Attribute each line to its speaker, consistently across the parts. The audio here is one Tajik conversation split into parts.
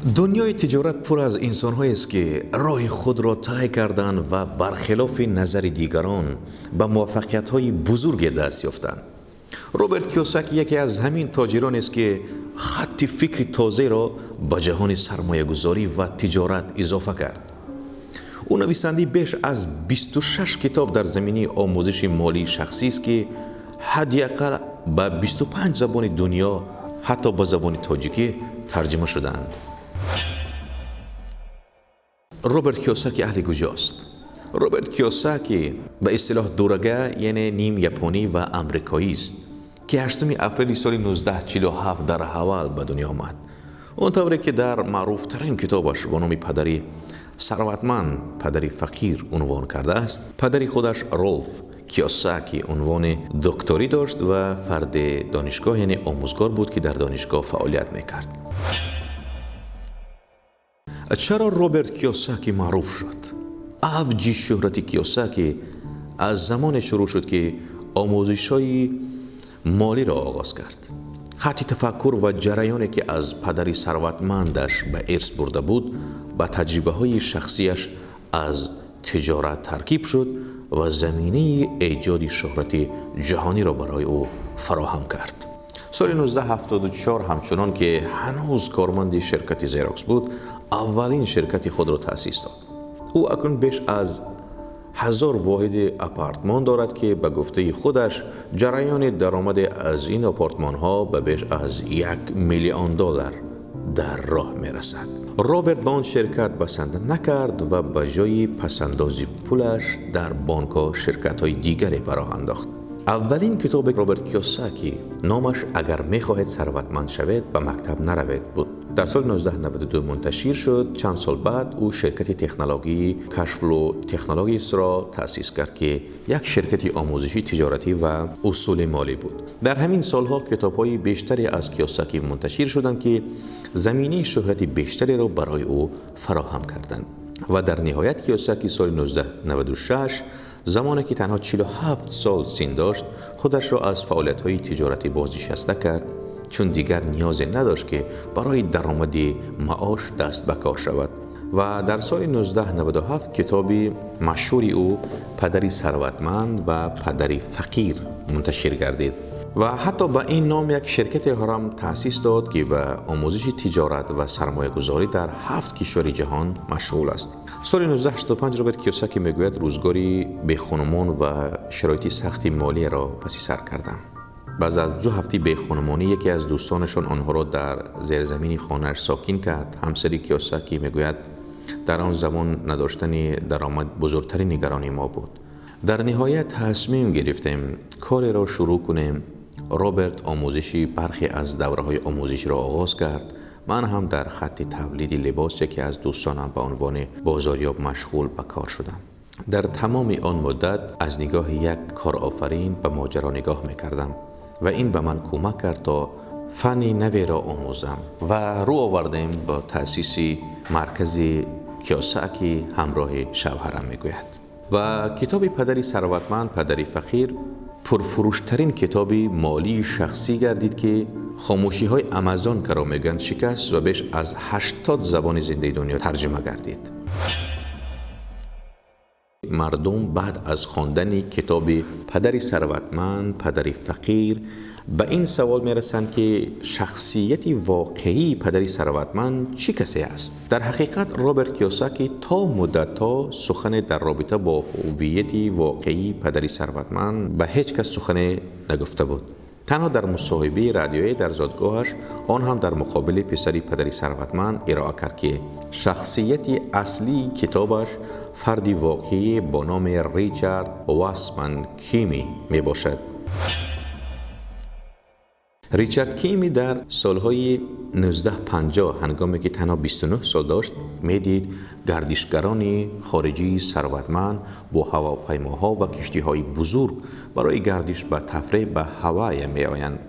Speaker 1: Дунёи тиҷорат пур аз инсонҳоест, ки роҳи худро тай карданд ва бархилофи назари дигарон ба муваффақиятҳои бузурге даст ёфтанд. Роберт Киёсаки яке аз ҳамин тоҷиронест, ки хатти фикри тозаро ба ҷаҳони сармоягузорӣ ва тиҷорат изофа кард. Ӯ нависандаи беш аз 26 китоб дар заминаи омӯзиши молии шахсист, ки ҳадди ақал ба 25 забони дунё, ҳатто ба забони тоҷикӣ тарҷима шудаанд. Роберт Киёсаки аҳли куҷост? Роберт Киёсаки ба истилоҳ дурага, яъне ним японӣ ва амрикоист, ки 8 апрели соли 1947 дар Ҳавал ба дунё омад. Он тавре ки дар маъруфтарин китобаш бо номи «Падари сарватманд, падари фақир» унвон кардааст, падари худаш Ролф Киёсаки унвони докторӣ дошт ва фарди донишгоҳ, яъне омӯзгор буд, ки дар донишгоҳ фаъолият мекард. Чаро Роберт Киёсаки маъруф шуд? Авҷи шӯҳрати Киёсаки аз замоне шурӯъ шуд, ки омӯзишҳои молиро оғоз кард. Хатти тафаккур ва ҷараёне, ки аз падари сарватмандаш ба ирс бурда буд, ба таҷрибаҳои шахсияш аз тиҷорат таркиб шуд ва заминаи эҷоди шӯҳрати ҷаҳониро барои ӯ фароҳам кард. Соли 1974, ҳамчунон ки ҳанӯз корманди ширкати Зерокс буд, аввалин ширкати худро таъсис дод. Ӯ акнун беш аз 1000 воҳиди апартмон дорад, ки ба гуфтаи худаш ҷараёни даромаде аз ин апартмонҳо ба беш аз 1 миллион доллар дар роҳ мерасад. Роберт ба он ширкат басанда накард ва ба ҷои пасандози пулаш дар бонкҳо ширкатҳои дигаре ба роҳ андохт. Аввалин китоби Роберт Киёсаки номаш «Агар мехоҳед сарватманд шавед, ба мактаб наравед» буд, дар соли 1992 мунташир шуд. Чанд сол баъд ӯ ширкати технологии Cashflow Technologies-ро таъсис кард, ки як ширкати омӯзиши тиҷоратӣ ва усули молӣ буд. Дар ҳамин солҳо китобҳои бештаре аз Киёсаки мунташир шуданд, ки заминаи шӯҳрати бештареро барои ӯ фароҳам карданд. Ва дар ниҳоят Киёсаки соли 1996, замоне ки танҳо 47 сол син дошт, худашро аз фаъолиятҳои тиҷоратӣ бознишаста кард, чун дигар ниёзе надошт, ки барои даромади маош даст ба кор шавад. Ва дар соли 1997 китоби машҳури ӯ «Падари сарватманд ва падари фақир» мунташир гардид ва ҳатто ба ин ном як ширкате ҳам таъсис дод, ки ба омӯзиши тиҷорат ва сармоягузорӣ дар ҳафт кишвари ҷаҳон машғул аст. Соли 1985 Роберт Киёсаки мегӯяд: «Рӯзгори бехонумон ва шароити сахти молияро паси сар кардам». Баъд аз 2 ҳафтаи бехонумонӣ яке аз дӯстонашон онҳоро дар зерзамини хонааш сокин кард. Ҳамсари Киёсаки мегӯяд: «Дар он замон надоштани даромад бузургтарин нигаронии мо буд. Дар ниҳоят тасмим гирифтем кореро шурӯъ кунем. Роберт омӯзиши бархе аз давраҳои омӯзиширо оғоз кард. Ман ҳам дар хатти тавлиди либос яке аз дӯстонам ба унвони бозорёб машғул ба кор шудам. Дар тамоми он муддат аз нигоҳи як корофарин ба моҷаро нигоҳ мекардам ва ин ба ман кӯмак кард, то фанни наверо омӯзам ва рӯ овардем ба таъсиси маркази Киёсаки ҳамроҳи шавҳарам», мегӯяд. Ва китоби «Падари сарватманд, падари фақир» пурфурӯштарин китоби молии шахсӣ гардид, ки хомӯшиҳои Амазонкаро, мегӯянд, шикаст ва беш аз 80 забони зиндаи дунё тарҷума гардид. Мардум баъд аз хондани китоби «Падари сарватманд, падари фақир» ба ин савол мерасанд, ки шахсияти воқеии падари сарватманд чӣ касе аст. Дар ҳақиқат Роберт Киёсаки то муддатҳо сухане дар робита бо ҳуввияти воқеии падари сарватманд ба ҳеҷ кас сухане нагуфта буд. Танҳо дар мусоҳибаи радиоӣ дар зодгоҳаш, он ҳам дар муқобили писари падари сарватманд, ироа кард, ки шахсияти аслии китобаш фарди воқеӣ бо номи Ричард Уайсман Кими мебошад. Ричард Кими дар солҳои 1950, ҳангоме ки танҳо 29 сол дошт, медид гардишгарони хориҷии сарватманд бо ҳавопаймоҳо ва киштиҳои бузург барои гардиш ба тафреҳ ба Ҳавайя меоянд,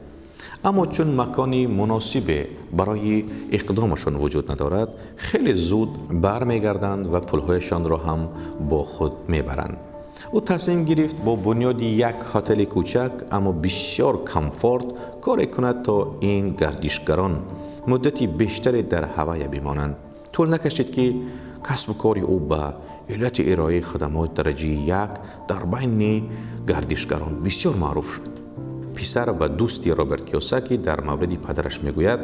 Speaker 1: аммо чун макони муносибе барои иқдомашон вуҷуд надорад, хеле зуд бармегарданд ва пулҳояшонро ҳам бо худ мебаранд. Ӯ тасмим гирифт бо бунёди як ҳотели кӯчак, аммо бисёр комфорт коре кунад, то ин гардишгарон муддати бештаре дар Ҳавайя бимонанд. Тӯл накашид, ки касбу кори ӯ ба иллати ироаи хизматҳои дараҷаи як дар байни гардишгарон бисёр маъруф шуд. Писар ва дӯсти Роберт Киёсаки дар мавриди падараш мегӯяд: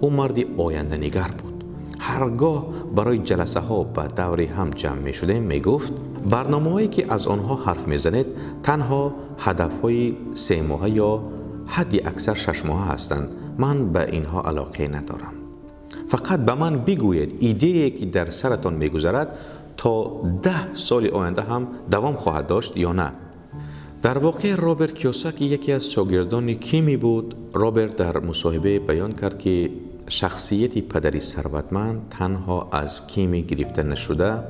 Speaker 1: ӯ марди оянданигар буд. Ҳаргоҳ барои ҷаласаҳо ба даври ҳам ҷамъ мешудем, мегуфт: барномаҳое ки аз онҳо ҳарф мезанед, танҳо ҳадафҳои 3 моҳа ё ҳадди аксар 6 моҳа ҳастанд. Ман ба инҳо алоқе надорам. Фақат ба ман бигӯед, идеяе ки дар саратон мегузарад, то 10 соли оянда ҳам давом хоҳад дошт ё на. Дар воқеъ, Роберт Киёсаки яке аз шогирдони Кими буд. Роберт дар мусоҳибае баён кард, ки шахсияти падари сарватманд танҳо аз Кими гирифта нашуда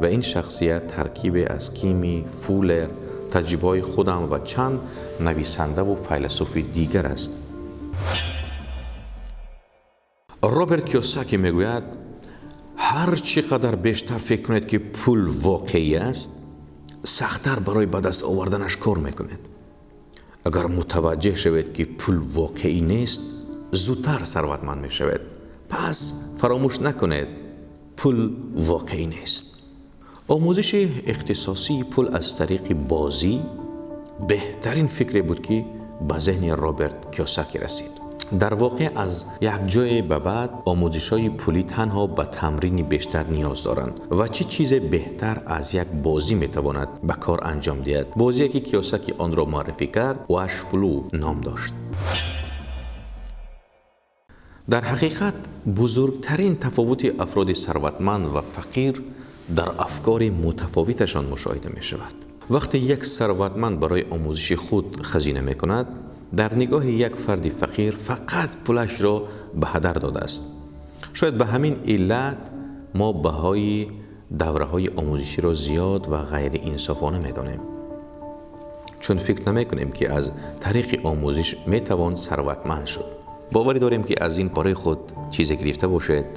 Speaker 1: ва ин шахсият таркибе аз Кими, Фуллер, таҷрибаҳои худам ва чанд нависандаву файласуфи дигар аст. Роберт Киёсаки мегӯяд: ҳар чӣ қадар бештар фикр кунед, ки пул воқеӣ аст, сахттар барои ба даст оварданаш кор мекунед. Агар мутаваҷҷеҳ шавед, ки пул воқеӣ нест, зудтар сарватманд мешавед. Пас фаромӯш накунед: пул воқеӣ нест. Омӯзиши ихтисосии пул аз тариқи бозӣ беҳтарин фикре буд, ки ба зеҳни Роберт Киёсаки расид. Дар воқеъ, аз як ҷое ба баъд омӯзишҳои пулӣ танҳо ба тамрини бештар ниёз доранд. Ва чӣ чизе беҳтар аз як бозӣ метавонад ба кор анҷом диҳад? Бозие ки Киёсаки онро муаррифӣ кард, Cash Flow ном дошт. Дар ҳақиқат, бузургтарин тафовути афроди сарватманд ва фақир дар афкори мутафовиташон мушоҳида мешавад. Вақте як сарватманд барои омӯзиши худ хазина мекунад, дар нигоҳи як фарди фақир фақат пулашро ба ҳадар додааст. Шояд ба ҳамин иллат мо баҳои давраҳои омӯзиширо зиёд ва ғайриинсофона медонем, чун фикр намекунем, ки аз тариқи омӯзиш метавон сарватманд шуд. Боварӣ дорем, ки аз ин барои худ чизе гирифта бошед.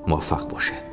Speaker 1: Муваффақ бошед.